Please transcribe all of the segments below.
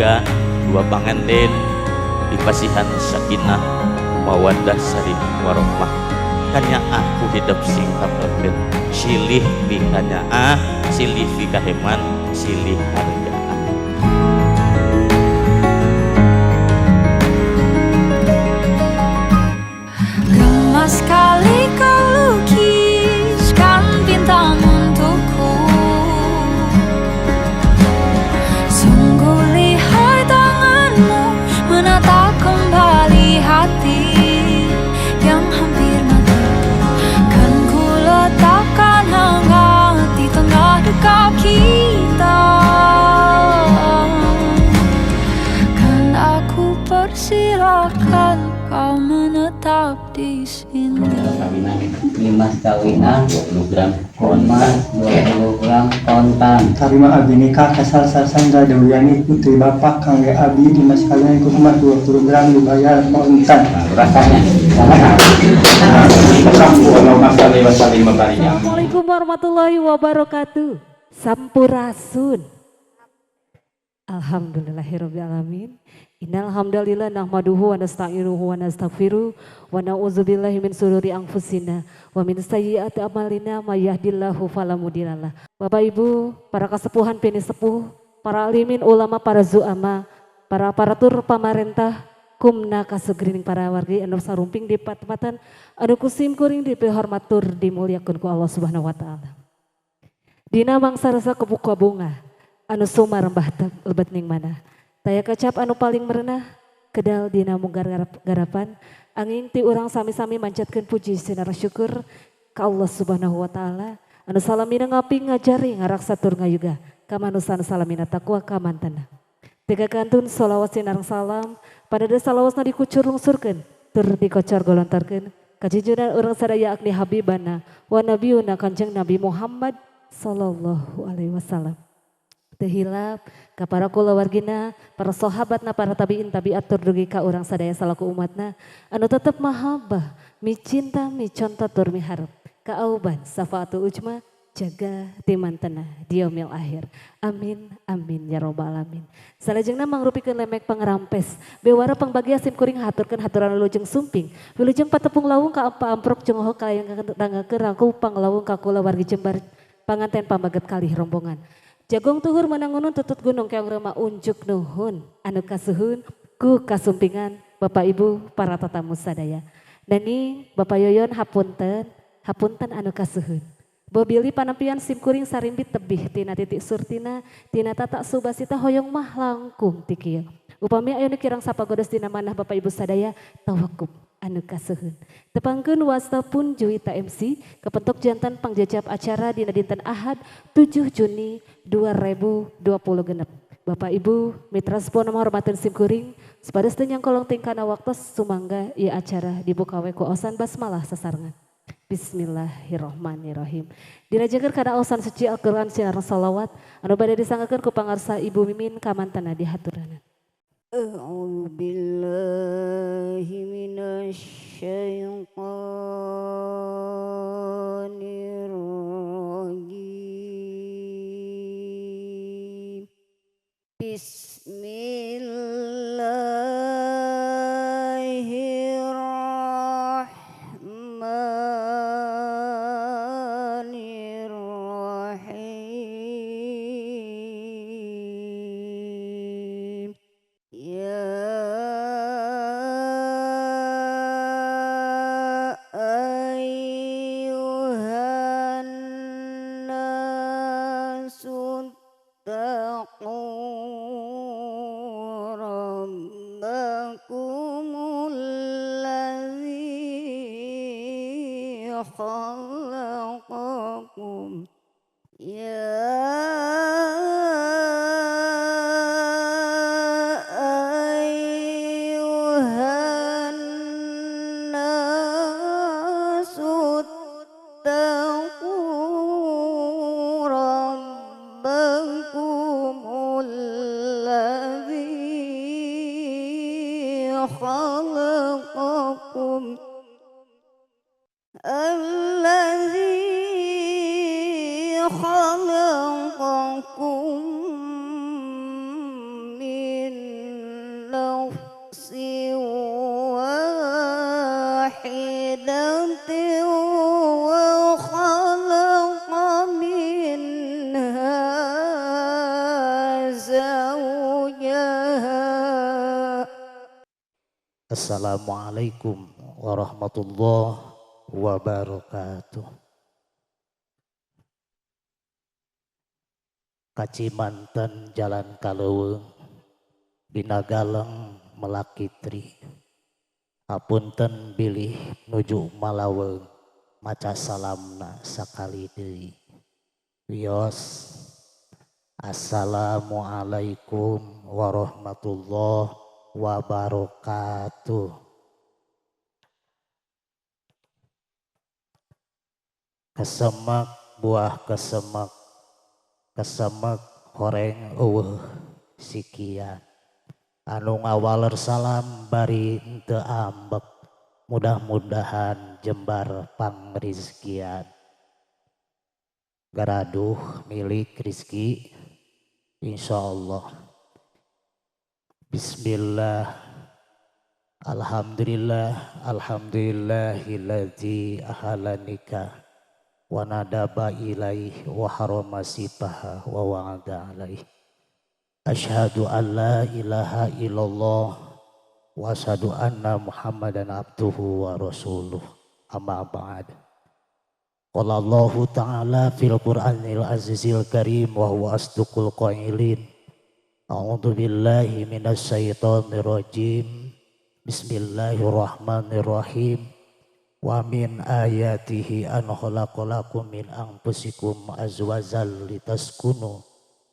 Muga-muga dua panganten dipasihan sakinah mawaddah sareng warohmah. Kanyaah ku hidep sing kapelkeun, silih pikanyaah, silih pikaheman, silih hargaan. Gemas sekali kau lukiskan bintang untukku. Sungguh lihai tanganmu menata kembali hati yang hampir mati. Kan ku letakkan hangat di tengah dekap kita. Kan aku persilakan kau menetap di sini. Kawinan. Lima kawinan. 20 gram. Emas 20 gram kontan. Tarima abi nikah ka Salsa Sandra Dewiani, putri bapak, kangge abi dimas kalian ku emas 20 gram dibayar kontan. Nah, rasanya. Allahumma shalli wa sallim wa barik. Assalamualaikum warahmatullahi wabarakatuh. Sampurasun. Alhamdulillahirabbil alamin. Innal hamdalillah nahmaduhu wa nasta'inuhu wa nastaghfiruh wa na'udzubillahi min sururi anfusina wa min sayyiati a'malina may yahdihillahu fala mudhillalah. Bapak Ibu, para kasepuhan pinisepuh, para alimin ulama, para zuama, para aparatur pamarentah, kumna kasugrining para wargi anu sarumping di patempatan anu kusim kuring dipihormat tur dimuliakeun ku Allah Subhanahu wa taala. Dina mangsa rasa kebuka bunga anu sumarembah lebet ning mana. Taya kecap anu paling merenah kedal dina munggar garapan angin ti urang sami-sami mancatkeun puji sinar syukur ka Allah Subhanahu wa taala anu salamina ngapi ngajari ngaraksa tur ngayuga kamanusan salamina takwa kamantena. Tiga kantun solawat sinareng salam pada salawatna dikucur lungsurkeun tur dikocor golontarkeun kajujuran urang sadaya akni habibana wa nabiyuna Kanjeng Nabi Muhammad sallallahu alaihi wasallam. Teu hilap ka para kulawargina, para sahabatna, para tabiin tabiat tur dugi ka urang sadaya salaku umatna anu tetep mahabbah, micinta, miconto tur miharep kaauban safaatul ujma jaga timantena di yaumil akhir. Amin amin ya robbal alamin. Salajengna mangrupikeun lemek pangerampes bewara pangbagia sim kuring haturkeun haturan wilujeng sumping wilujeng patepung lawung ka amprok jeung ho kalayang ranggakeun rangku panglawung ka kulawargi jembar panganten pamaget kalih rombongan. Jagong tuhur manangunun tutut gunung keong rema unjuk nuhun anu kasuhun ku kasumpingan Bapak Ibu para tetamu sadaya. Nanging Bapak Yoyon hapunten, hapunten anu kasuhun. Bobili panampian simkuring sarimbit tebih tina titik surtina tina tata subasita hoyong mah langkung ti kieu. Upami aya nu kirang sapagodos dina manah Bapak Ibu sadaya tawakub anu kasuhun. Tepangkeun wasta pun Juwita MC kepentok jantan pangjajap acara dina dinten Ahad 7 Juni 2020 genep. Bapak Ibu mitra sepuh menghormatin simkuring supados teu nyangkolong tingkana waktos sumangga ieu acara dibuka we ku osan basmalah sasarengan. Bismillahirrahmanirrahim. Dirajakeun kana osan suci Al-Qur'an sinar salawat anu bade disanggakeun ku pangarsa Ibu Mimin kamantana dihaturanan. A'udzu billahi minasyaitonir rajim. Bismillahirrahmanirrahim. Ya ayyuhan nasu taqu rabbakumul ladzi khalaqakum. Ya ayyuhan nasu taqu rabbakumul ladzi khalaqakum alladzi khalaqakum min Assalamualaikum warahmatullahi wabarakatuh. Kacimanten Jalan Kaleuweung dina Galeng Melakitri. Hapunten bilih nuju malaweng maca salamna sakali deui. Wios. Assalamualaikum warahmatullahi wabarakatuh. Kesemek buah kesemek, kesemek horeng eueuh sikian. Anu ngawaler salam bari henteu ambek, mudah-mudahan jembar pangrizkian. Garaduh milik rizki insyaallah. Bismillah. Alhamdulillah, alhamdulillahilladzi ahalanika wa nadaba ilaih wa harama sifaha wa wa'ada alaih. Asyhadu an la ilaha illallah wa asyhadu anna Muhammadan abduhu wa rasuluh. Amma ba'd. Qala Allahu ta'ala fil Qur'anil azizil karim wa huwa asduqul qailin. A'udzu billahi minasyaitonir rajim. Bismillahirrahmanirrahim. Wa min ayatihi an khalaqalakum min anfusikum azwazal litaskunu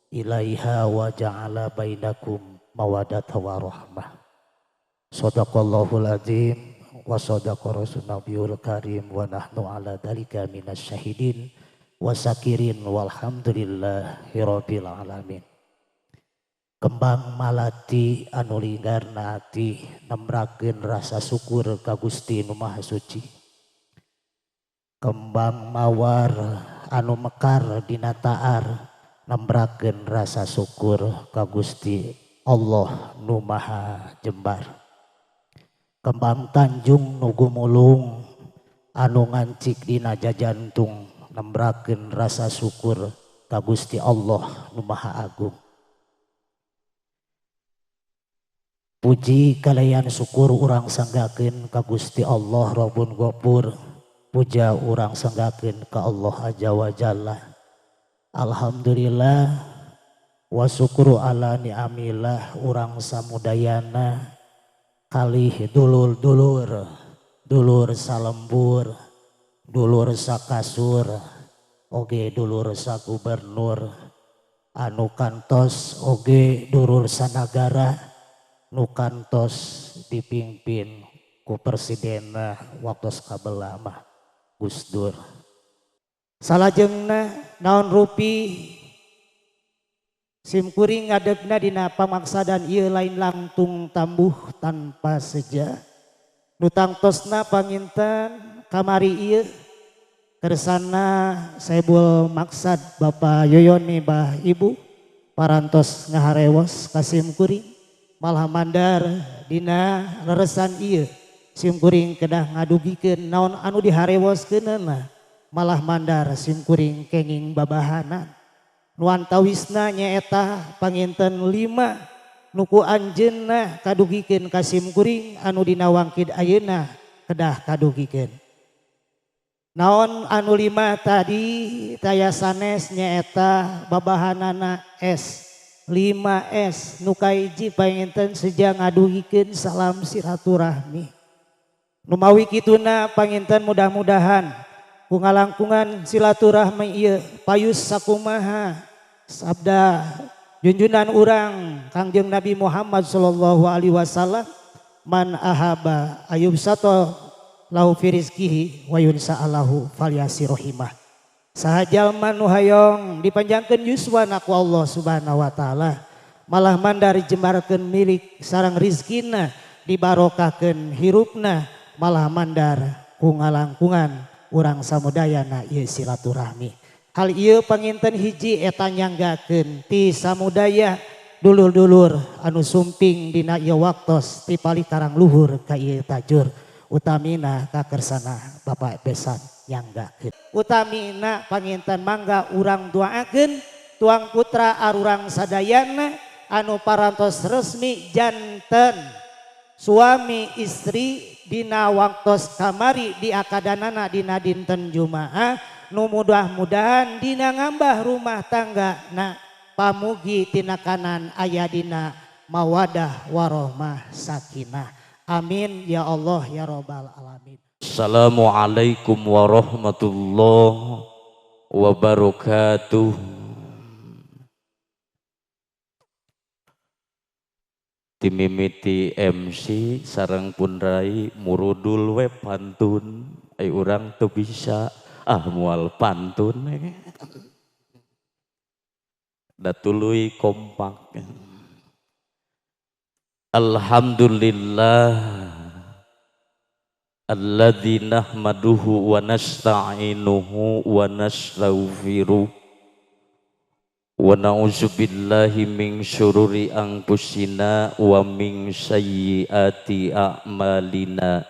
ilaiha wa ja'ala bainakum mawaddata wa rahmah. Shadaqallahul azim wa shadaqa rasulun nabiyul karim wa nahnu ala dzalika minasyahidin wa sakirin walhamdulillahi rabbil alamin. Kembang malati anu linggarna ati nembrakeun rasa syukur ka Gusti Nu Maha Suci. Kembang mawar anu mekar dina taar nembrakeun rasa syukur ka Gusti Allah Nu Maha Jembar. Kembang tanjung nu gumulung anu ngancik dina jajantung nembrakeun rasa syukur ka Gusti Allah Nu Maha Agung. Puji kalayan syukur urang sanggakeun ka Gusti Allah Rabbun Ghafur. Puja urang sanggakeun ka Allah Azza wa Jalla. Alhamdulillah wa syukru ala ni'amillah urang samudayana kalih dulur-dulur, dulur salembur, dulur sakasur, oge dulur sagubernur, anu kantos oge dulur sanagara, nu kantos dipimpin ku presidenna waktos kabelah mah Gus Dur. Salajengna naon rupi simkuring ngadegna dina pamaksadan ieu lain langtung tambuh tanpa seja. Nu tangtosna panginten kamari ieu kersana Saibul Maksad Bapak Yoyoni bah Ibu parantos ngaharewos ka simkuring malah mandar dina leresan ieu simkuring kedah ngadugikeun naon anu diharewoskeunna malah mandar simkuring kenging babahanan. Nuantawisna nyaeta panginten 5 nuku anjeunna kadugikeun ka simkuring anu dina wangkid ayeuna kedah kadugikeun. Naon anu 5 tadi taya sanes nyaeta babahanana S 5S nu kahiji panginten seja ngadugikeun salam silaturahmi. Numawi kituna panginten mudah-mudahan ku ngalangkungan silaturahmi ieu payus sakumaha sabda junjunan urang Kangjeng Nabi Muhammad sallallahu alaihi wasallam, man ahaba ayub sato lahu fi rizqihi wa yunsa'alahu falyasir rahimah. Saha jalma nu hayong dipanjangkeun yuswana ku Allah Subhanahu wa taala, malah mandar jembarkeun milik sareng rizkina, dibarokahkeun hirupna, malah mandar ku ngalangkungan urang samudayana ieu silaturahmi. Hal ieu panginten hiji eta nyanggakeun ti samudaya dulur-dulur anu sumping dina ieu waktos ti palih karang luhur ka ieu tajur utamina ka kersana Bapak Besan nyanggakeun. Utamina panginten mangga urang doakeun tuang putra arurang sadayana anu parantos resmi janten suami istri dina waktos kamari di akadanana dina dinten Jumaah nu mudah-mudahan dina ngambah rumah tangga na pamugi tina kanan aya dina mawadah warohmah sakinah. Amin ya Allah ya robbal alamin. Assalamualaikum warahmatullahi wabarakatuh. Timimiti MC sareng pun rai murudul we pantun, ai urang teu bisa ah moal pantun da tuluy kompak. Alhamdulillah alladzi nahmaduhu wa nasta'inuhu wa nastaghfiruh wa na'udzubillahi min syururi anfusina wa min sayyiati a'malina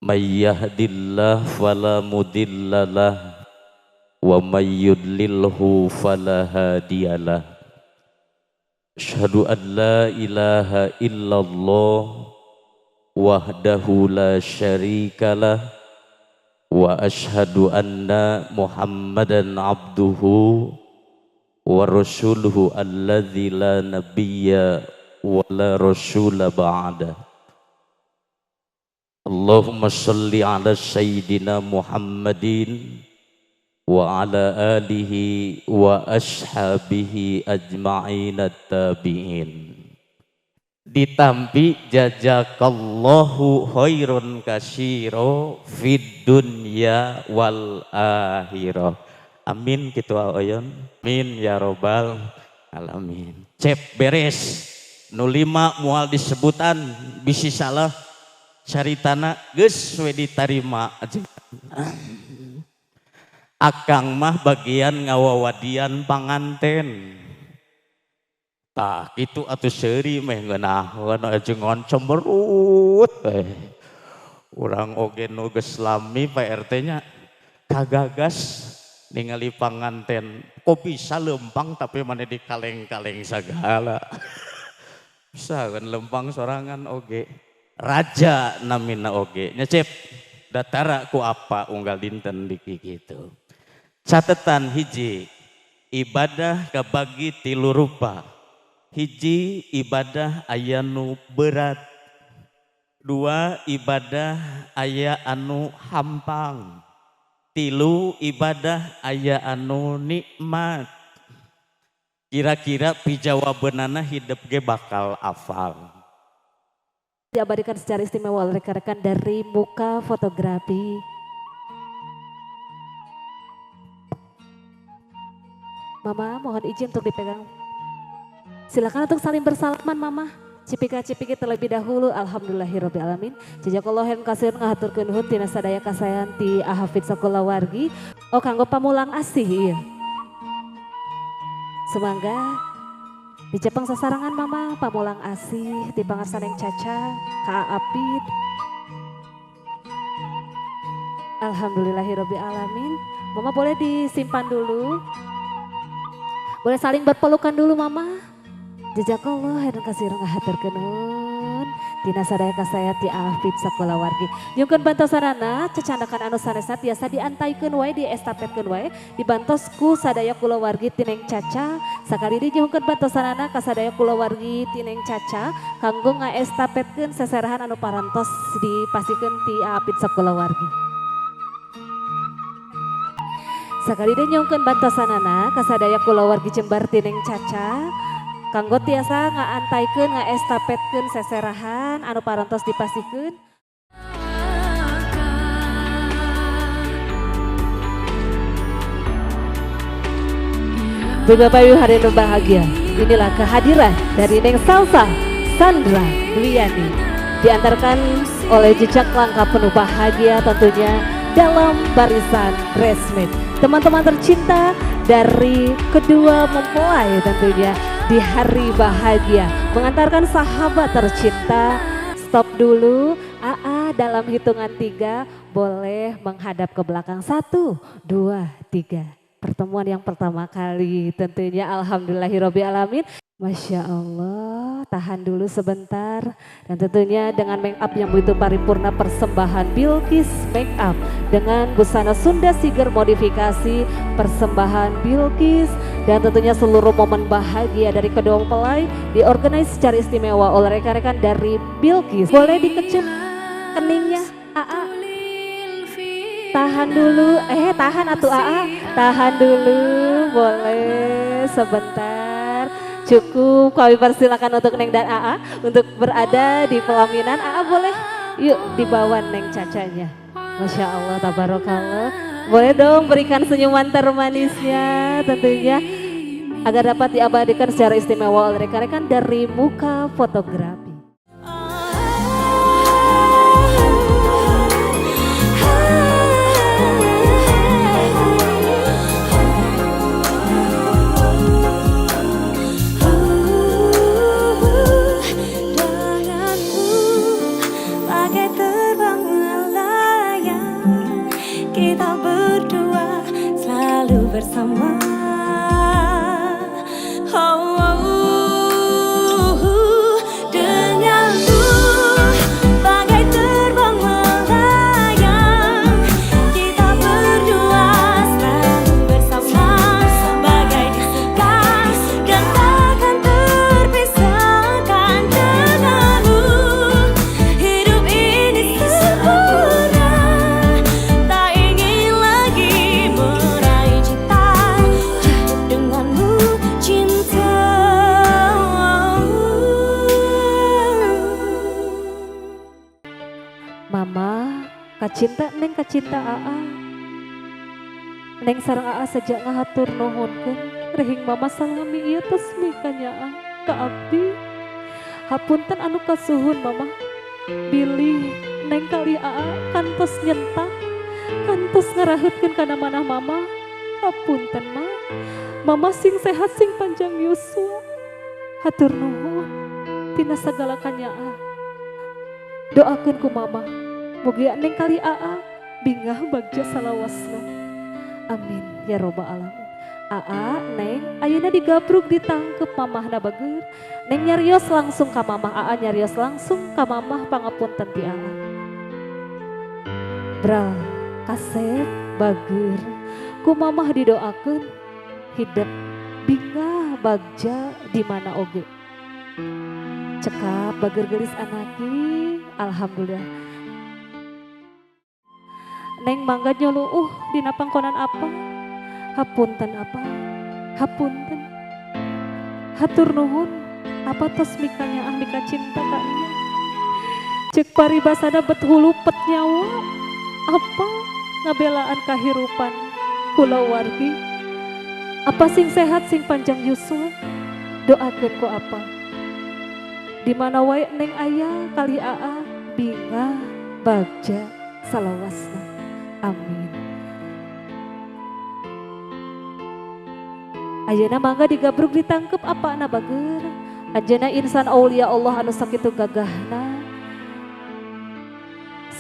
may yahdillahu fala mudhillalah wa may yudlilhu fala hadiyalah. Asyhadu an la ilaha illallah wahdahu la syarikalah wa asyhadu anna Muhammadan abduhu wa rasuluhu alladzi la nabiyya wa la rasula ba'da. Allahumma shalli ala sayyidina Muhammadin wa ala alihi wa ashabihi ajma'in at-tabi'in. Ditampi jazakallahu khairun katsiro fid dunya wal akhirah. Amin kitu aoyon. Amin ya robbal alamin. Cep beres nu lima moal disebutan bisi salah caritana geus we ditarima. Akang mah bagian ngawawadian panganten. Tah kitu atuh seuri meh ngeunaheun jeung cemberut we. Urang oge nu geus lami Pak RT nya kagagas ningali panganten kok bisa lempang tapi mana di kaleng-kaleng sagala. Bisa kan lempang sorangan oge. Raja namina oge nya cep datara ku apa unggal dinten diki kitu. Catatan hiji, ibadah kabagi tilu rupa. Hiji, ibadah aya nu berat. Dua, ibadah aya anu hampang. Tilu, ibadah aya anu nikmat. Kira-kira pijawabeunana hidup ge bakal afal. Diabadikan secara istimewa oleh rekan-rekan dari Muka Fotografi. Mama mohon izin untuk dipegang. Silakan untuk saling bersalaman Mama. Cipika-cipiki terlebih dahulu. Alhamdulillahirabbil alamin. Jazakallahu khairan kasiran ngahaturkeun nuhun tina sadaya kasayan ti Ahafid sakulawargi. Oh kanggo pamulang asih ieu. Semangga dicepeng sasarangan Mama pamulang asih ti pangarsa Neng Caca ka Apid. Alhamdulillahirabbil alamin. Mama boleh disimpan dulu. Boleh saling berpelukan dulu Mama. Jazakallah khairan kasiran ngahaturkeun nuhun tina sadaya kasaya ti Afid sakulawargi. Nyungkeun bantosanana cecandakan anu sanesna tiasa diantaikeun wae diestafetkeun wae dibantos ku sadaya kulawargi ti Neng Caca. Sakali deui nyungkeun bantosanana ka sadaya kulawargi ti Neng Caca kanggo ngaestafetkeun seserahan anu parantos dipasikeun ti Afid sakulawargi. Sakali deui nyungkeun bantosanana ka sadaya kulawargi Jembar ti Neng Caca kanggo tiasa ngaantaikeun ngaestafetkeun seserahan anu parantos dipasikeun. Bapak Ibu hari ini bahagia, inilah kehadiran dari Neng Salsa Sandra Dwiani. Diantarkan oleh jejak langkah penuh bahagia tentunya dalam barisan bridesmaid. Teman-teman tercinta dari kedua mempelai tentunya di hari bahagia mengantarkan sahabat tercinta. Stop dulu, AA dalam hitungan 3 boleh menghadap ke belakang. 1, 2, 3. Pertemuan yang pertama kali tentunya alhamdulillahirabbil alamin. Masya Allah, tahan dulu sebentar. Dan tentunya dengan make up yang begitu paripurna persembahan Bilqis Make Up. Dengan busana Sunda Siger modifikasi persembahan Bilqis. Dan tentunya seluruh momen bahagia dari kedua mempelai diorganize secara istimewa oleh rekan-rekan dari Bilqis. Boleh dikecup keningnya, AA. Tahan dulu, tahan atuh AA. Tahan dulu, boleh sebentar. Cukup, kami persilakan untuk Neng dan AA untuk berada di pelaminan. AA boleh, yuk dibawa Neng Cacanya. Masya Allah, tabarakallah. Boleh dong berikan senyuman termanisnya tentunya agar dapat diabadikan secara istimewa oleh rekan-rekan dari Muka Fotografi. Kita berdua selalu bersama. Oh, oh, denganmu bagai terbang melayang. Kita berdua selalu bersama, bagai di surga dan takkan terpisahkan. Denganmu hidup ini sempurna. Tak ingin lagi meraih cinta, cukup denganmu cinta. Mama, kacinta Neng, kacinta AA. Neng sareng AA sejak ngahatur nuhunkeun rehing mama salami ieu tos mikanyaah ka abdi. Hapunten anu kasuhun mama. Bilih Neng kali AA kantos nyentak, kantos ngaraheutkeun kana manah mama. Hapunten ma. Mama sing sehat sing panjang yuswa. Hatur nuhun tina sagala kanyaah. Doakeun ku mama, mugia Neng kali AA bingah bagja salawasna. Amin ya robbal alamin. AA Neng ayeuna digabrug ditangkep mamahna bager. Neng nyarios langsung ka mamah, AA nyarios langsung ka mamah pangapunten ti AA. Bral kasep bager ku mamah didoakeun hidep bingah bagja di mana oge. Cekap bager gelis anaki, alhamdulillah. Neng mangga nyuluuh dina pangkonan apa? Hapunten apa? Hapunten. Hatur nuhun, apa tos mikanya ah mika cinta ka ieu. Ceuk paribasana bet hulu pet nyawa. Apa ngabelaan kahirupan kulawargi? Apa sing sehat sing panjang yuswa? Doakeun ku apa? Di mana wae Neng aya kali AA bingah bagja salawasna. Amin. Ayeuna mangga digabrug ditangkep apa na bager. Anjeunna insan aulia Allah anu sakitu gagahna.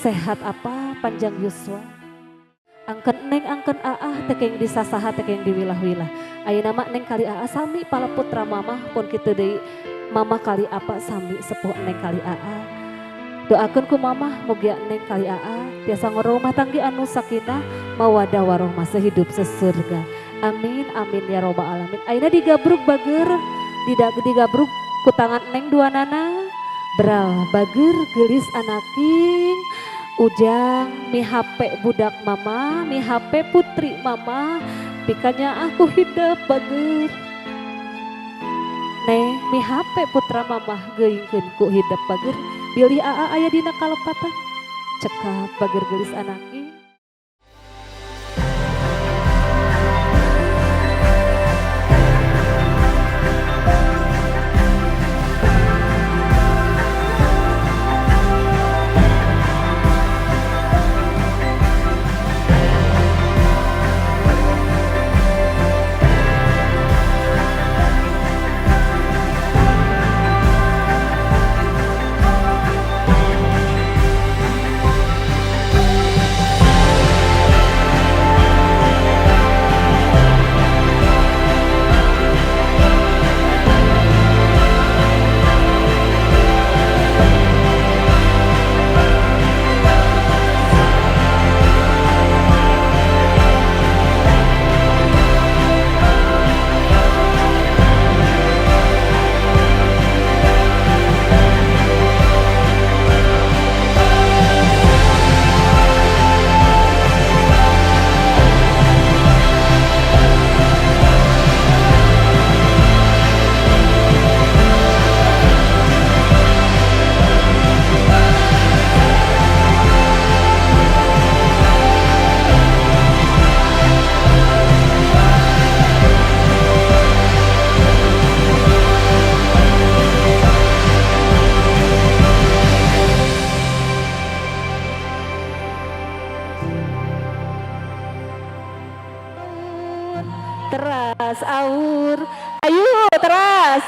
Sehat apa panjang yuswa. Angken Neng angken AA tekeng disasaha tekeng diwilah-wilah. Ayeuna mah Neng kali AA sami pala putra mamah pun kitu deui. Mama kali apa sami sepuh Neng kali AA. Doakeun ku mamah mugia Neng kali AA tiasa ngoromah tanggi anu sakinah mawadah warohmah sehidup sesurga. Amin amin ya robbal alamin. Ayeuna digabrug bager, digabrug ku tangan Neng dua nana. Bral bager gelis anaking ujang mi HP budak mama, mi HP putri mama, pikanya aku hidup bager. Neng mi HP putra mamah geuingkeun ku hidep bager, bilih AA aya dina kalepatan. Cekap bager gelis anaki. Teras aur. Ayo teras.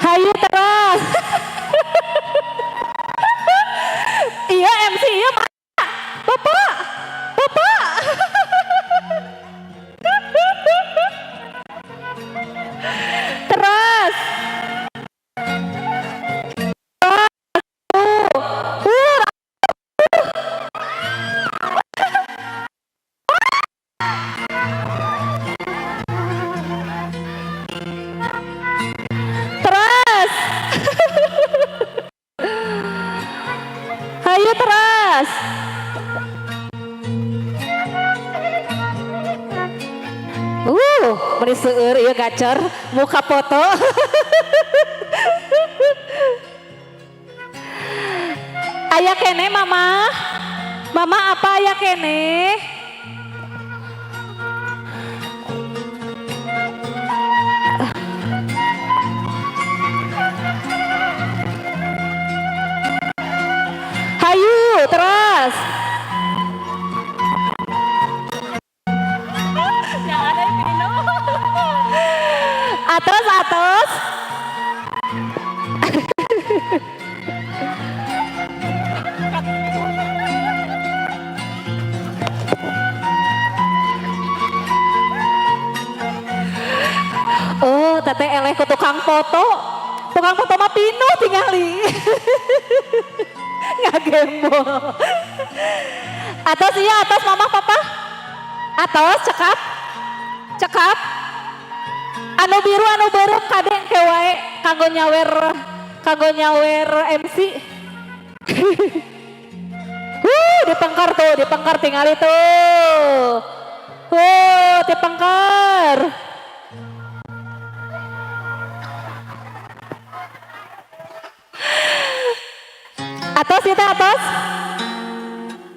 Hayu teras. Iya MC, iya Pak. Bapak. Bapak. Teras. Teras. Hayu teras. Meni seueur ieu gacor muka foto. Aya kene mama? Mama apa aya kene? Hayu teras. Atas atas. Oh, teteh eleh ke tukang foto. Tukang foto mah pinuh tingali. Ngagembol. Atas iya, atas mama papa. Atas cekap. Cekap. Anu biru anu beureum kade engke wae kanggo nyawer MC. Dipengkar tuh, dipengkar tingali tuh. Dipengkar. Atas kita atas.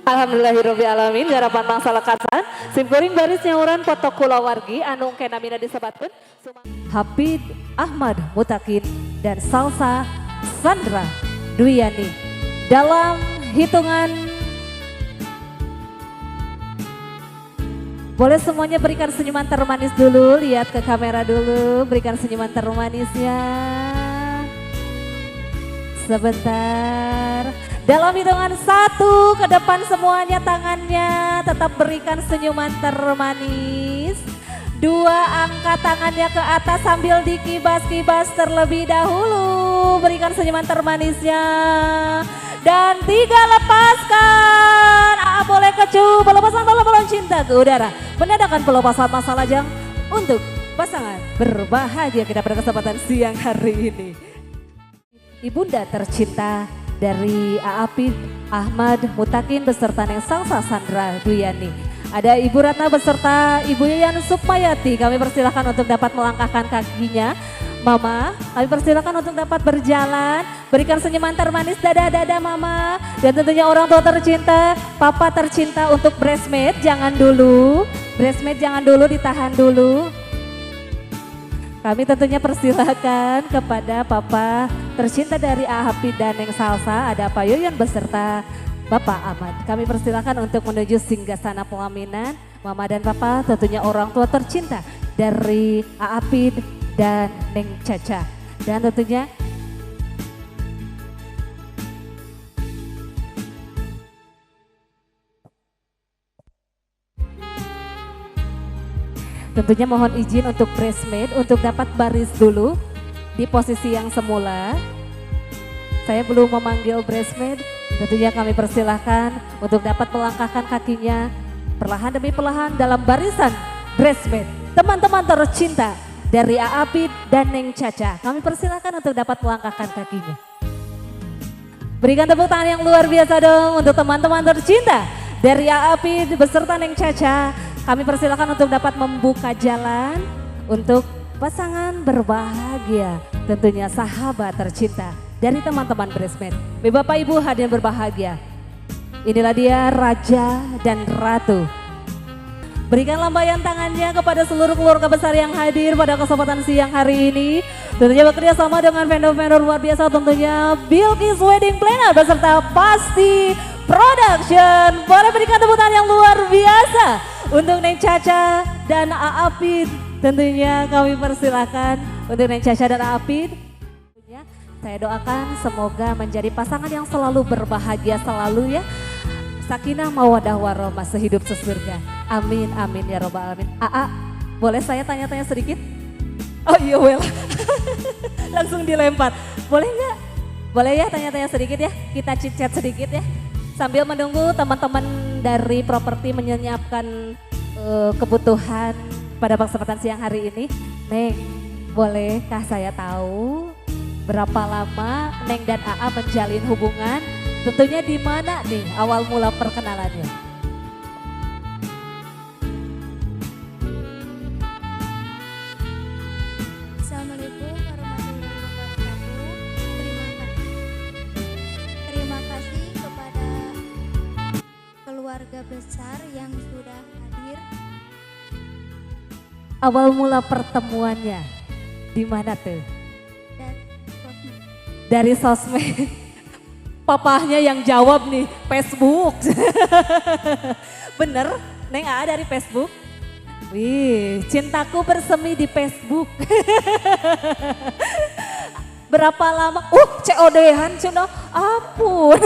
Alhamdulillahirabbil alamin garapan mangsa lekasan simkuring baris nyauran foto kulawargi anu engke namina disebatkeun Hafid Ahmad Mutakin dan Salsa Sandra Dwiani dalam hitungan. Boleh semuanya berikan senyuman termanis dulu, lihat ke kamera dulu, berikan senyuman termanisnya. Sebentar. Dalam hitungan 1 ke depan semuanya tangannya tetap berikan senyuman termanis. 2 angkat tangannya ke atas sambil dikibas-kibas terlebih dahulu. Berikan senyuman termanisnya. Dan 3 lepaskan. A boleh kecup pelepasan balon-balon cinta ke udara. Menandakan pelepasan masa lajang untuk pasangan berbahagia kita pada kesempatan siang hari ini. Ibunda tercinta dari Aapid Ahmad Mutakin beserta Neng Salsa Sandra Dwiani. Ada Ibu Ratna beserta Ibu Yayan Sukmayati. Kami persilahkan untuk dapat melangkahkan kakinya. Mama, kami persilahkan untuk dapat berjalan. Berikan senyuman termanis, dadah-dadah Mama. Dan tentunya orang tua tercinta, papa tercinta untuk bridesmaid jangan dulu. Bridesmaid jangan dulu, ditahan dulu. Kami tentunya persilahkan kepada papa tercinta dari Ahapid dan Neng Salsa, ada Pak Yoyon beserta Bapak Ahmad. Kami persilahkan untuk menuju singgasana pelaminan. Mama dan Papa tentunya orang tua tercinta dari Aapid dan Neng Caca. Dan tentunya mohon izin untuk bridesmaid untuk dapat baris dulu di posisi yang semula. Saya belum memanggil bridesmaid, tentunya kami persilahkan untuk dapat melangkahkan kakinya perlahan demi perlahan dalam barisan bridesmaid. Teman-teman tercinta dari Aapid dan Neng Caca, kami persilahkan untuk dapat melangkahkan kakinya. Berikan tepuk tangan yang luar biasa dong untuk teman-teman tercinta dari Aapid beserta Neng Caca. Kami persilakan untuk dapat membuka jalan untuk pasangan berbahagia, tentunya sahabat tercinta dari teman-teman bridesmaid. Bapak Ibu hadirin berbahagia, inilah dia raja dan ratu. Berikan lambaian tangannya kepada seluruh keluarga besar yang hadir pada kesempatan siang hari ini. Tentunya bekerja sama dengan vendor-vendor luar biasa, tentunya Bilqis Wedding Planner beserta Pasti Production. Boleh berikan tepuk tangan yang luar biasa untuk Neng Caca dan Aapid. Tentunya kami persilakan untuk Neng Caca dan Aapid. Saya doakan semoga menjadi pasangan yang selalu berbahagia selalu ya. Sakinah mawadah warahmah, sehidup sesurga. Amin amin ya robbal alamin. AA, boleh saya tanya-tanya sedikit? Oh iya well. Langsung dilempar. Boleh nggak? Boleh ya tanya-tanya sedikit ya? Kita chit-chat sedikit ya. Sambil menunggu teman-teman dari properti menyiapkan kebutuhan pada kesempatan siang hari ini. Neng, bolehkah saya tahu berapa lama Neng dan AA menjalin hubungan? Tentunya di mana nih awal mula perkenalannya? Assalamualaikum warahmatullahi wabarakatuh. Terima kasih kepada keluarga besar yang sudah hadir. Awal mula pertemuannya di mana tuh? Dari sosmed. Papahnya yang jawab nih, Facebook. Bener, Neng AA dari Facebook? Wih, cintaku bersemi di Facebook. Berapa lama? COD-an cina, ampun.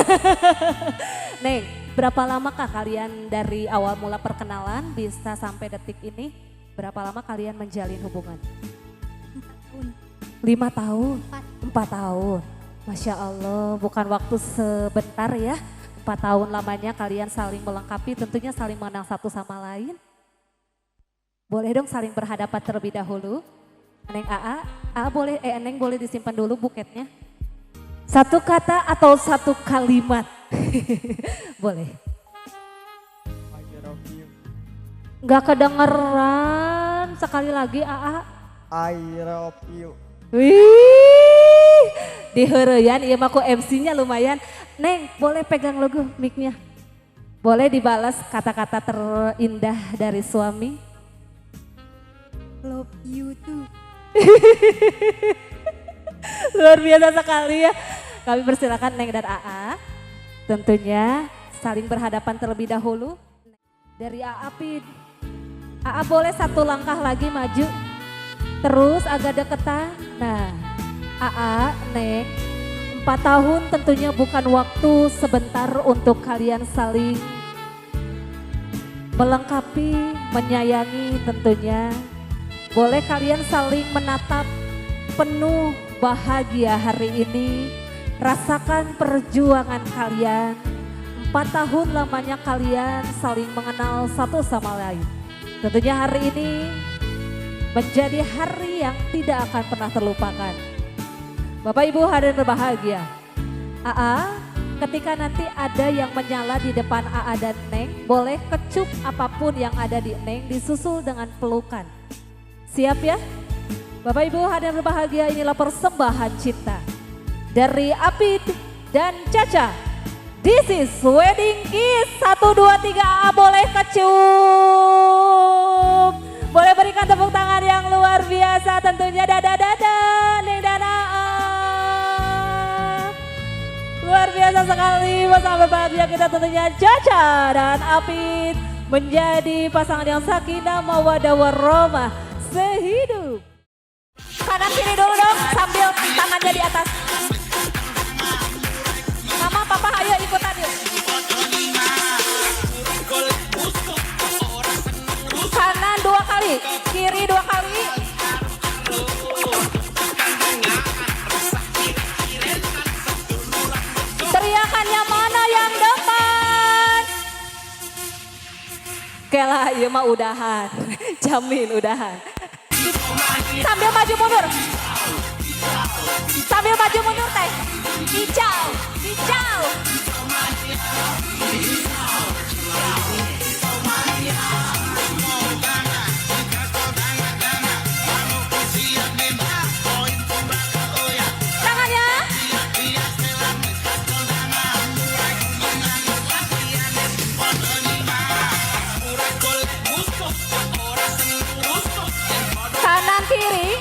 Neng, berapa lama kah kalian dari awal mula perkenalan bisa sampai detik ini? Berapa lama kalian menjalin hubungan? 4 tahun. 5 tahun? 4 tahun. Masya Allah, bukan waktu sebentar ya. 4 tahun lamanya kalian saling melengkapi, tentunya saling mengenal satu sama lain. Boleh dong saling berhadapan terlebih dahulu. Neng AA, AA boleh, Neng boleh disimpan dulu buketnya. Satu kata atau satu kalimat. Boleh. I love you. Gak kedengeran, sekali lagi AA. I love you. Wih, diheureyan ieu mah ku MC-nya lumayan. Neng, boleh pegang logo mic-nya. Boleh dibalas kata-kata terindah dari suami? Love you too. Luar biasa sekali ya. Kami persilakan Neng dan AA. Tentunya saling berhadapan terlebih dahulu. Dari AA Pin. AA boleh satu langkah lagi maju. Terus agak deketan. Nah, AA, Neng, 4 tahun tentunya bukan waktu sebentar untuk kalian saling melengkapi, menyayangi tentunya. Boleh kalian saling menatap penuh bahagia hari ini. Rasakan perjuangan kalian. 4 tahun lamanya kalian saling mengenal satu sama lain. Tentunya hari ini menjadi hari yang tidak akan pernah terlupakan. Bapak Ibu hadirin berbahagia. AA, ketika nanti ada yang menyala di depan AA dan Neng, boleh kecup apapun yang ada di Neng disusul dengan pelukan. Siap ya? Bapak Ibu hadirin berbahagia, inilah persembahan cinta dari Apid dan Caca. This is wedding kiss. 1, 2, 3, AA boleh kecup. Boleh berikan tepuk tangan yang luar biasa tentunya. Dadah-dadah Neng dan AA. Luar biasa sekali bersama berbahagia kita tentunya Caca dan Apid menjadi pasangan yang sakinah mawadah warahmah sehidup. Kanan kiri dulu dong sambil tangannya di atas. Mama, papa ayo ikutan yuk. Kanan 2 kali, kiri 2 kali. Teriakannya mana yang depan? Kela, iya mah udahan, jamin udahan. Sambil maju mundur. Sambil maju mundur teh. Hijau, hijau. Tangannya. Kanan kiri.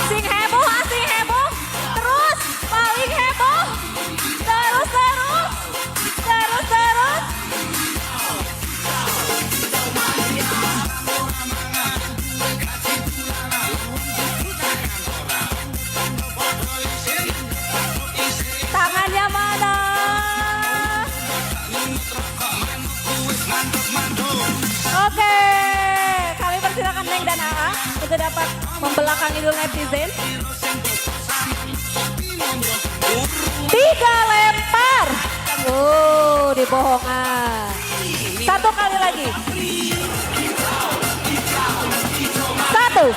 Sing heboh, ah, sing heboh. Terus, paling heboh. Terus, terus. Terus, terus. Tangannya mana? Oke, kami persilakan Neng dan AA untuk dapat membelakangi dulu netizen. Tiga lempar. Oh, dibohongan. Satu kali lagi. Satu.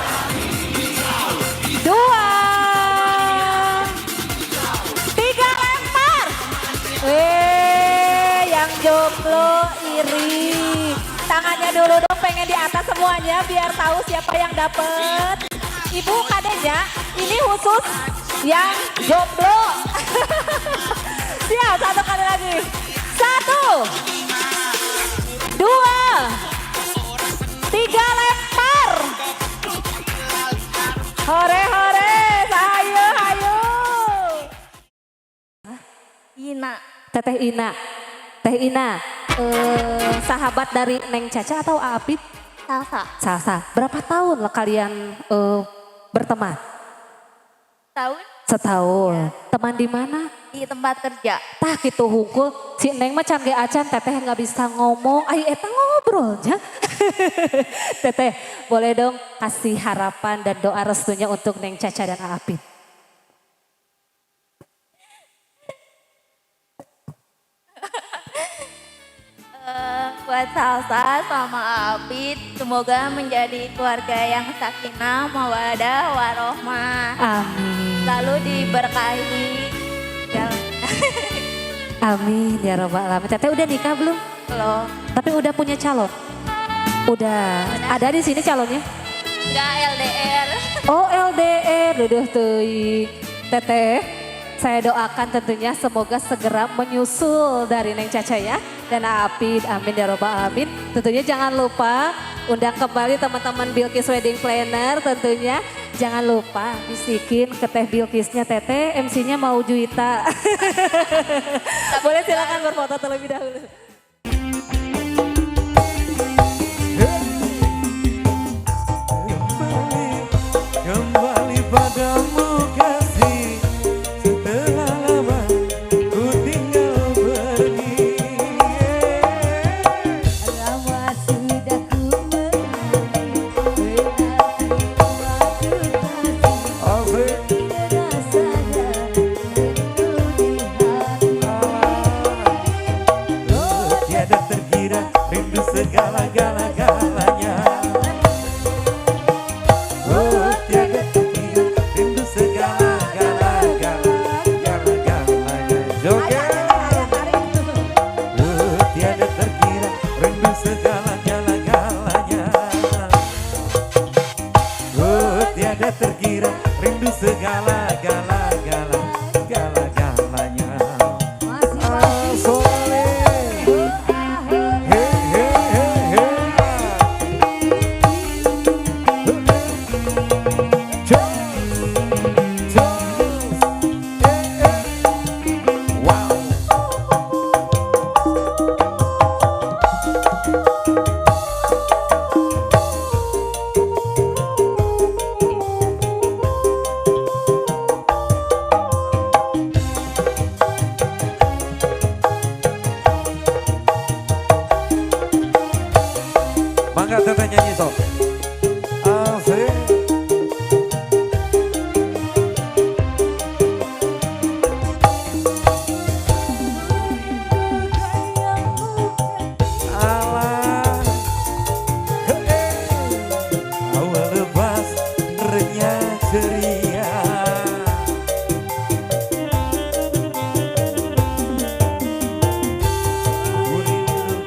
Dua. Tiga lempar. Weh, yang jomblo iri. Tangannya dulu dong, pengen di atas semuanya biar tahu siapa yang dapet. Ibu kadenya, ini khusus yang jomblo. Siap, satu kali lagi. Satu, dua, tiga lempar. Hore hore, hayu hayu. Ina. Teteh Ina. Teh Ina, sahabat dari Neng Caca atau Apit? Salsa. Salsa. Berapa tahun lah kalian berteman? Tahun. Setahun. Ya. Teman di mana? Di tempat kerja. Tah gitu hungkul, si Neng mah can ge acan, teteh nggak bisa ngomong, ayo eta ngobrolnya. Teteh, boleh dong kasih harapan dan doa restunya untuk Neng Caca dan Apit. Buat Salsa sama Apit, semoga menjadi keluarga yang sakinah, mawadah, warohmah. Amin. Lalu diberkahi. Amin ya robbal alamin. Teteh udah nikah belum? Belum. Tapi udah punya calon? Udah. Ada di sini calonnya? Enggak, LDR. Oh, LDR, duduh teuing. Teteh, saya doakan tentunya semoga segera menyusul dari Neng Caca ya. Dan Apit, amin ya robbal alamin. Tentunya jangan lupa undang kembali teman-teman Bilqis Wedding Planner tentunya. Jangan lupa bisikin ke Teh Bilqisnya, Teteh MC-nya mau Juwita. Boleh silakan berfoto terlebih dahulu. Kembali padamu kasih, setelah lama ku tinggal pergi. Lama sudah ku menanti, aku kasih, rasanya rindu di hati. Oh, tiada terkira rindu segala-gala-galanya. Oh, tiada terkira rindu segala-gala-gala-gala-galanya. Joget. Oh, tiada terkira rindu segala-gala-galanya. Oh, tiada terkira rindu segala-gala-gala-gala-galanya. Ah, soleh. Hey, hey, hey, hey. Jos, jos. Eh, eh. Wow. Mangga teteh nyanyi sok. Asik. Alah, hei, awal lepas renyah ceria. Ku rindu.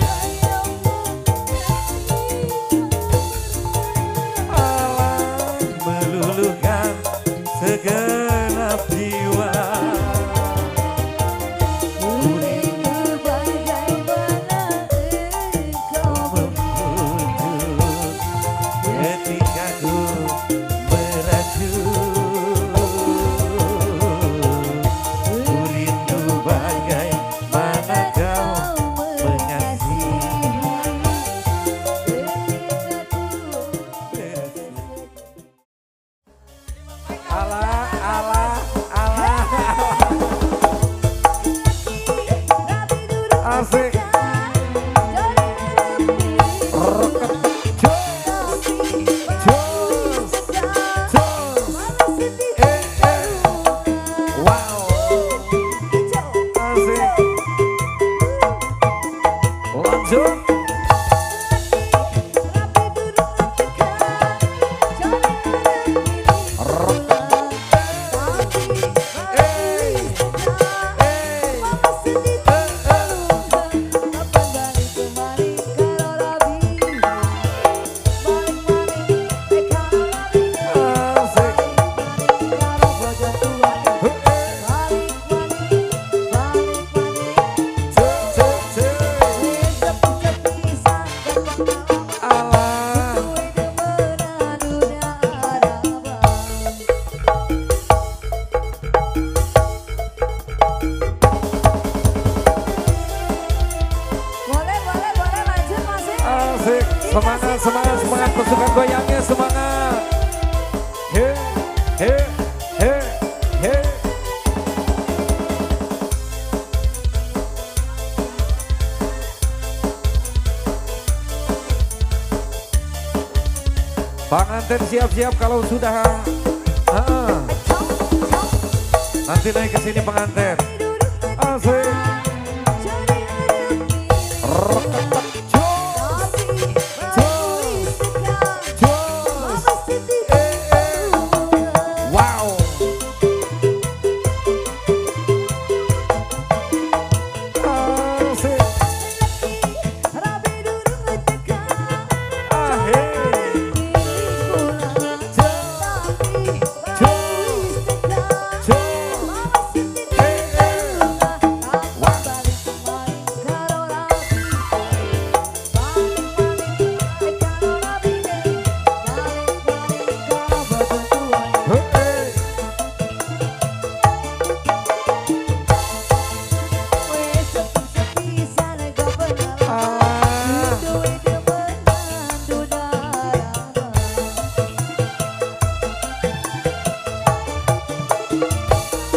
Semangat, semangat, semangat pasukan goyangnya, semangat. He, he, he, he. Pengantin siap-siap kalau sudah. Ah. Nanti naik ke sini pengantin. Asik. Wow. Asik.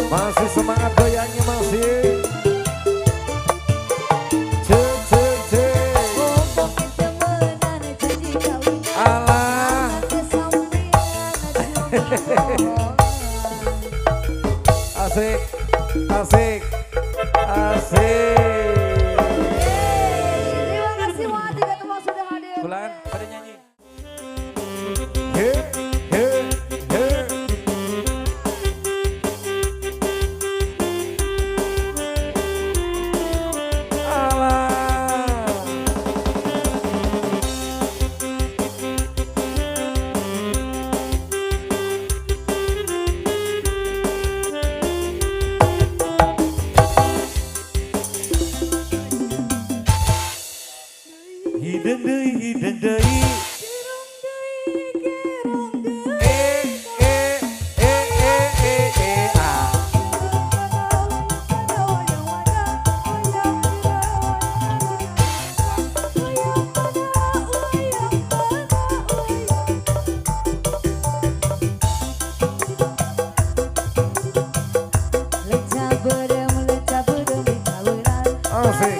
Masih semangat goyangnya masih. C C C. Alah. Asik, asik, asik. Terima kasih banget tiga teman sudah hadir. Bulan pada nyanyi. He he he. Hideng deui, hideng deui. Eh, eh, eh, eh, eh, eh, ah. Asik.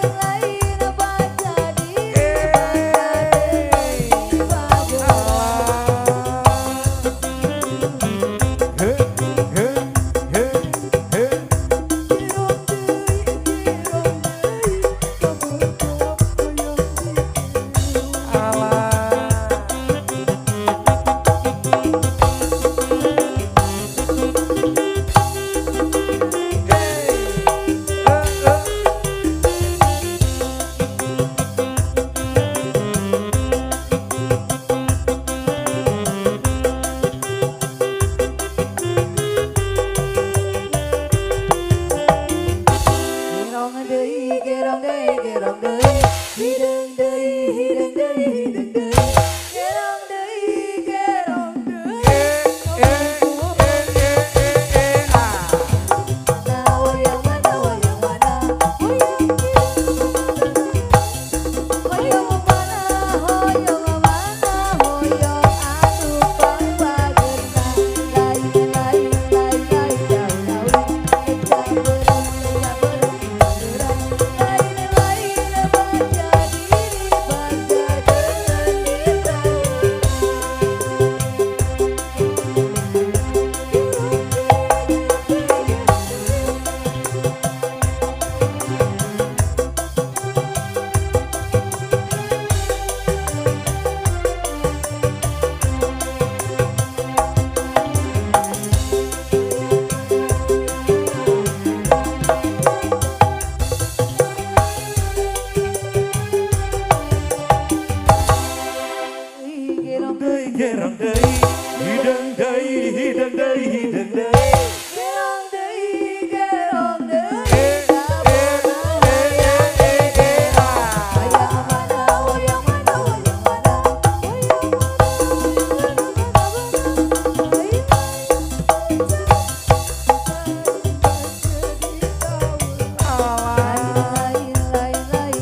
Gerong deui, hideng deui, hideng deui, hideng deui. Gerong deui, gerong deui. Eh, eh, eh, eh, eh, ah. Hoyong mana, hoyong mana, hoyong mana, hoyong mana.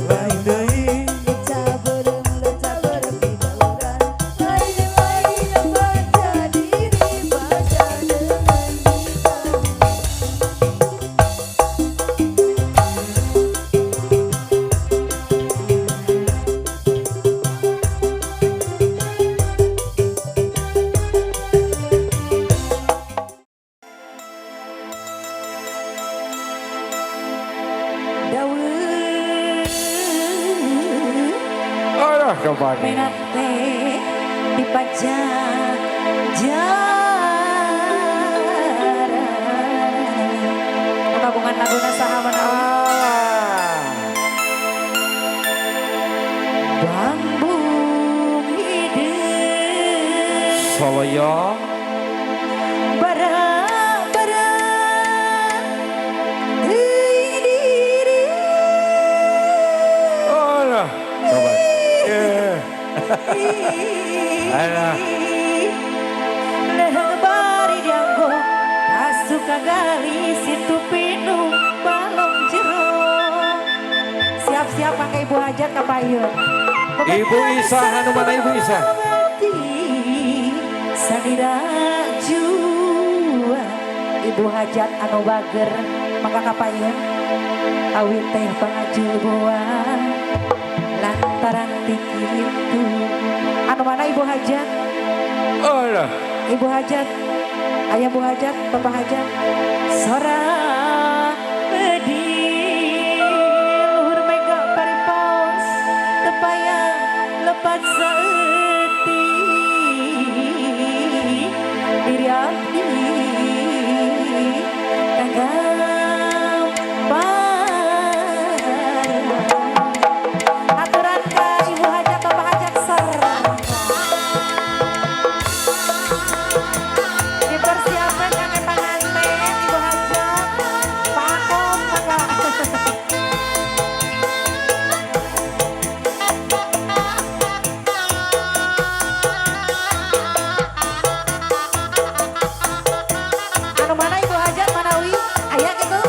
Lain deui. Menak teh di Pajajaran. Kagungan laguna saha manawi? Bambung hideung Soloyo bara-bara teuing diri. Alah, coba. Alah. Leheung bari dianggo asuka gali situ pinu balong jero. Siap-siap pakai Ibu Hajat ka payun. Ibu Isa, anu mana Ibu Isa? Sanira jua Ibu Hajat anu bager maka kapayun awit teh pangajul buah lantaran ti kitu. Anu mana Ibu Hajat? Alah. Ibu Hajat, ayah Bu Hajat, Bapak Hajat. Sora bedil luhur mega paripaos tepaya lepat saeutik diri abdi kagampar. Aturan ka Ibu Hajat, Bapak Hajat ser. Dipersiapkan kangge panganten Ibu Hajat, Pak Akom mangga. Anu mana Ibu Hajat manawi? Aya gitu.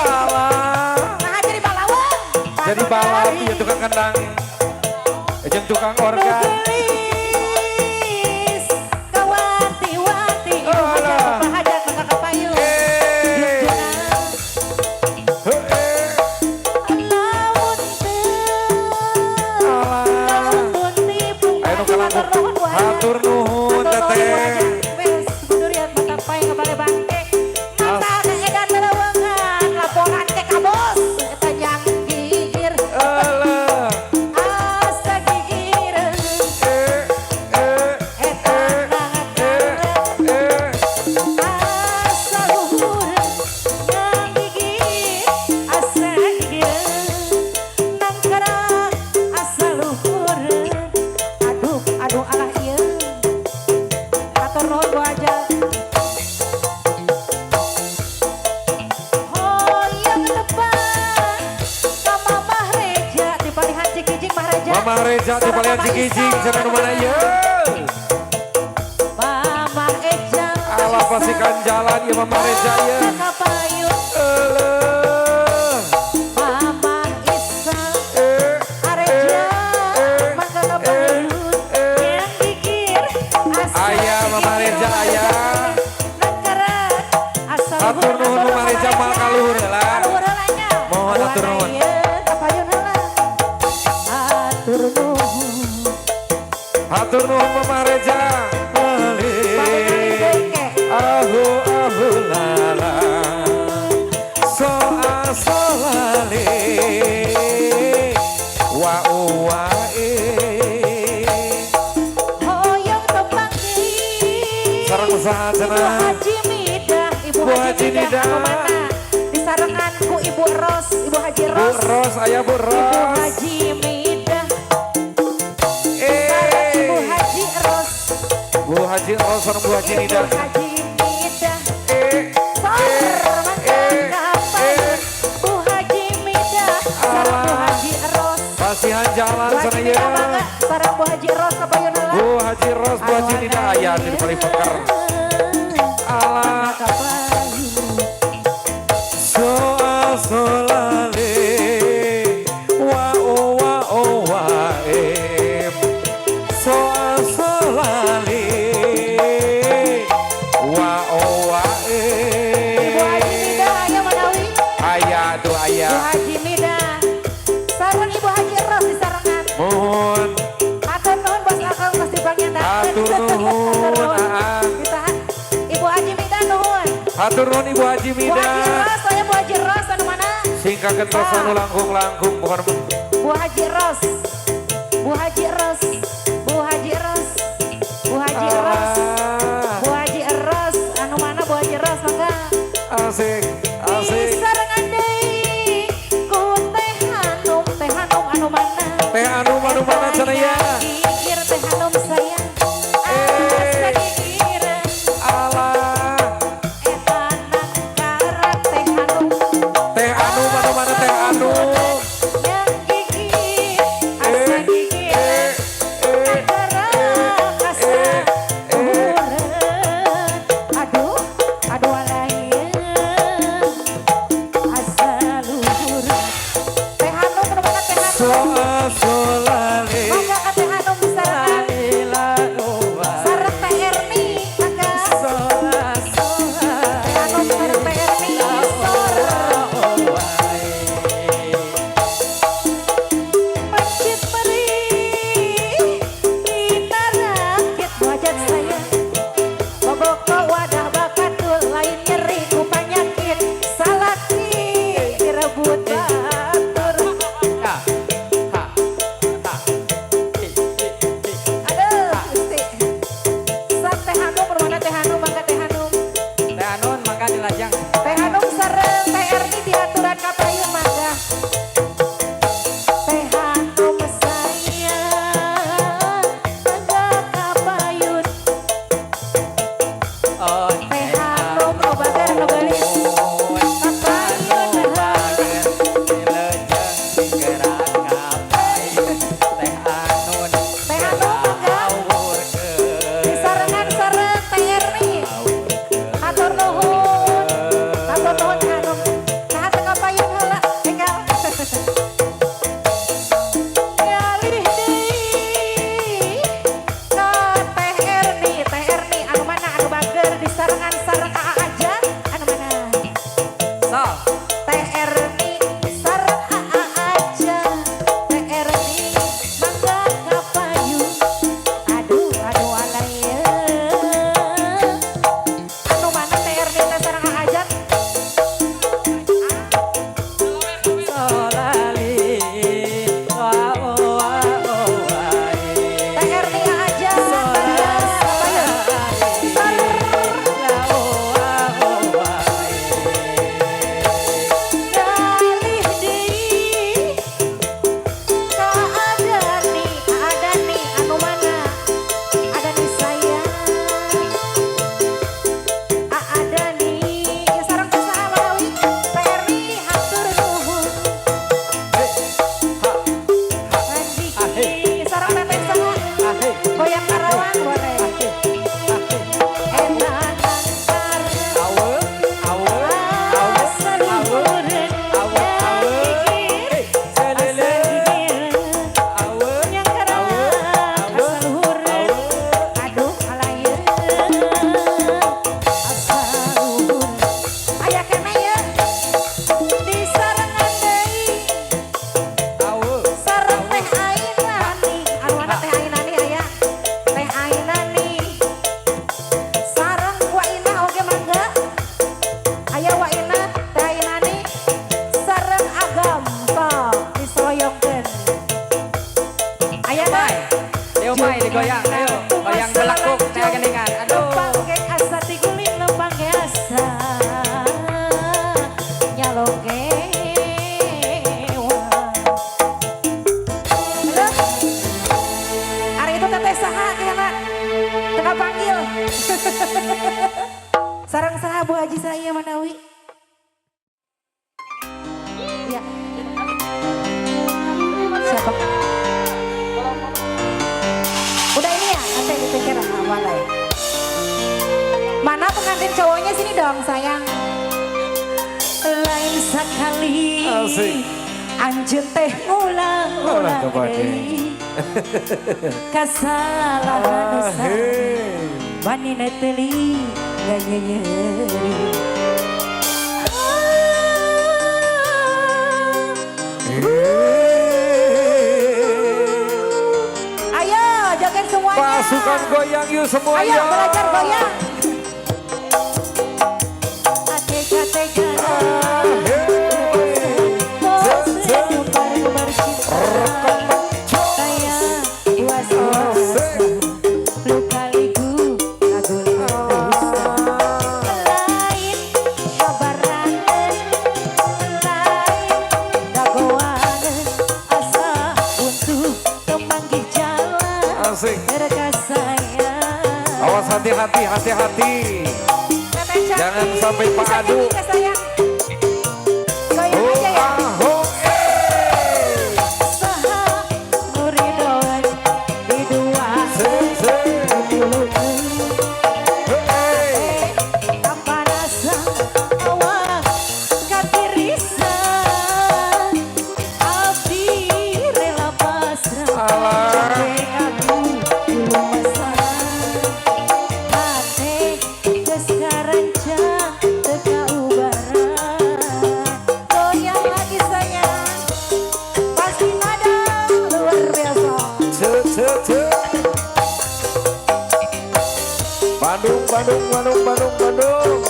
Alah. Nah jadi balawang. Jadi balap ya tukang kendang. Jeung tukang organ. Gelis kawanti-wanti Ibu Hajat, Alah. Bapak Hajat mangga ka payun. Eh. Junjungan lamun teu Alah. lamun tipu. Ayo nu kalangkung. Hatur nuhun Bu Hajat. Hatur nuhun Hatur nuhun Ibu teteh. Hajat. Wes durian mata pae kabare bangke. Mata edan lelewengan laporan ke ka bos eta jang gigir. Alah. Asa gigireun Eh eh eta nangakeun. eh. Asa luhur nang gigir, asa gigireun nangkerang asa luhur. Aduh, aduh alah ieu. Hatur nuhun Bu Hajat. Hoyong tepang ka Mamah Reja di palihan Cikijing Mah Reja. Mama Reja di Sareng palihan Mama Cikijing Isa. cenah nu mana ieu? Mama Ejang. Alah pasikan jalan ieu Mama Reja ieu. Mangga ka payun. Eleuh. Mama Isa Eh Areja eh, mangga ka payun. eh. Yang gigir asa Aya Mama Reja aya. Nangkerak asa Hatur nuhun Mama Reja mal kaluhur heula. Kaluhur heula nya. Mohon hatur nuhun. Ieu ka payun heula. Hatur nuhun. Hatur nuhun Mama Reja. Lali. Ahu ahu lala. So aso lali. Wa wa e. Hoyong tepang deui. Sareng usaha Ibu cenah. Haji Midah, Ibu Bu Haji Haji Midah Midah. anu mana? Disarengan ku Ibu Ros, Ibu Haji Bu Ros. Ros aya Bu Ibu Ros. Haji Midah. Sareng Ibu Eh. Haji Ros. Bu Haji Ros sareng Bu Haji Ibu Nida. Haji Midah. Eh Sor mangga ka payun. Bu Haji Midah sareng Bu Alah. Haji Ros. Pasihan jalan Bu Haji sana Midah ieu. mangga sareng Bu Haji Ros ka payun heula. Bu Haji Ros, Bu Haji Nida aya di paling peker. Alah. Mangga ka payun. Soal solale wa o wa o wa em. Soal solale wa o wa Ibu Haji em. Midah aya manawi. Aya tuh aya. Bu Haji Mida. Sareng Ibu Haji Ros di sarengan. Mohon. Hatur nuhun bos akang pasti panggil. Hatur nuhun. Ditahan. Ibu Haji Mida nuhun. Hatur nuhun Ibu Haji Mida. Bu Haji Ros, saya Bu Haji Ros anu mana? Singkakeun tos anu langkung-langkung bukan. Bu Haji Ros. Bu Haji Ros. Bu Haji Ros. Bu Haji Ros. Bu Haji Ros anu mana Bu Haji Ros mangga. Asik, asik. Disarengan deui ku Teh Hanum anu mana? Teh Hanum anu mana cenah ya? Gigir Teh Hanum sayang. Asa gigireun. Alah. Eta nangkarak Teh Hanum. Teh Hanum anu mana Teh Hanum? Yang gigir asa gigireun. Nangkarak asa luhureun. Aduh, aduh alayeun. Asa luhureun. Teh Hanum anu mana Teh Hanum? Solale. Mangga ka Teh Hanum disarengan. Sareng Teh Erni mangga. Teh Hanum sareng Teh Erni. Mencit perih dina rakit wajah saya. Boboko wadah bakatul lain nyeri ku panyakit. Salaki direbut batur. Aduh, Gusti. Sok Teh Hanum rumahna Teh Hanum mangga Teh Hanum. Teh Hanum mangga dilajang. Teh Hanum sareng Teh Erni diaturan ka payun mangga. Teh Hanum sayang mangga ka payun. Teh Hanum nu bager nu geulis. Ka payun Teh Hanum mangga. Disarengan sareng Teh Erni. Hatur nuhun. Hatur nuhun Teh Hanum. Nah teu ka payun heula enggal. Ngalih deui ka Teh Erni, Teh Erni anu mana anu bager disarengan sareng AA aja anu mana? Teh Erni sareng AA aja. Teh Erni mangga ka payun. Aduh, aduh alayeun. Anu mana Teh Erni teh sareng AA aja? Teh Erni aja mangga ka payun. Sareng Ngalih deui ka Adani, Adani anu mana? Adani sayang. Adani sareng teh saha Manawi? Teh Erni hatur nuhun. Andiki sareng teteh saha? Goyang Karawang boleh. Eta nangkareun asa luhureun. Gigir asa gigireun. Yang karawang asa luhureun. Aduh alayeun asa luhureun. Aya keneh ye disarengan deui sareng Teh Ainani. Anu mana Teh Ainani aya? Teh Ainani sareng Waina oge mangga. Aya Waina, Teh Ainani sareng Agam sok disoyongkeun. Aya na? Ayo mai digoyang, ayo goyang belakuk teh geningan. Aduh. Lempang ge asa tiguling lempang ge asa nyalogewa. Halo? Ari itu teteh saha kayakna? Teu kapanggil. Sareng saha Bu Haji saya Manawi? Ya. Siapa? Udah ini ya, nanti dipikir awal ya. Mana pengantin cowoknya sini dong sayang. Lain sekali. Asik. Anjeun teh ngulang-ulang deui. Kasalahan dosa. Wani teli nganyenyeri. Pasukan goyang yuk semuanya. Ayo belajar goyang. Asik. Awas hati-hati, hati-hati. Jangan sampai padu. Goyang aja ya. Oh, eh. Se, se. Hey. Alah. Goyang lagi sayang. Pasti nada luar biasa. Ce, ce, ce. Bandung, Bandung, Bandung, Bandung, Bandung.